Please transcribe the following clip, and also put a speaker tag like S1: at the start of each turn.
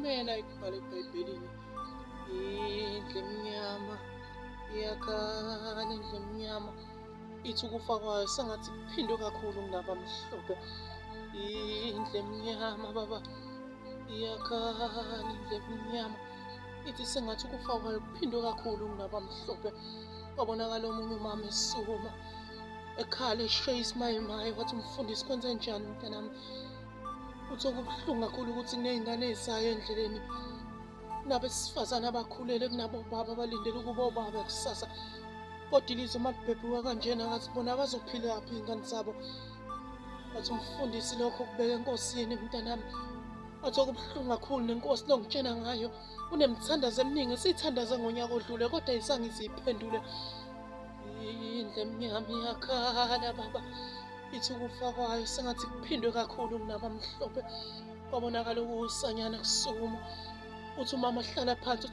S1: Kumele ayikubhale eBhayibhelini. Indlu emnyama iyakhala, indlu emnyama ithi ukufa kwayo sengathi kuphindwe kakhulu kunabamhlophe. Indlu emnyama baba iyakhala, indlu emnyama ithi sengathi ukufa kwayo kuphindwe kakhulu kunabamhlophe. Kwabonakala omunye umama esukuma ekhala eshaye isimayimayi, wathi umfundisi kwenze njani mntanami? Uthi okubuhlungu kakhulu ukuthi kuney'ngane ey'sayo endleleni, kunabesifazane abakhulele, kunabobaba abalindele ukuba obaba kusasa, kodwa ilizwe uma libhebhuka kanjena ngathi bona bazophilaphi iy'ngane zabo. Wathi umfundisi lokho kubeka enkosini mntanami. Wathi okubuhlungu kakhulu nenkosi longitshena ngayo kunemithandazo eminingi esiyithandaze ngonyaka odlule kodwa ayizange iziphendule. Indlu emnyama iyakhala baba, ithi ukufa kwayo sengathi kuphindwe kakhulu kunabamhlophe. Kwabonakala ukusanyana kusukuma, uthi umama hlala phansi.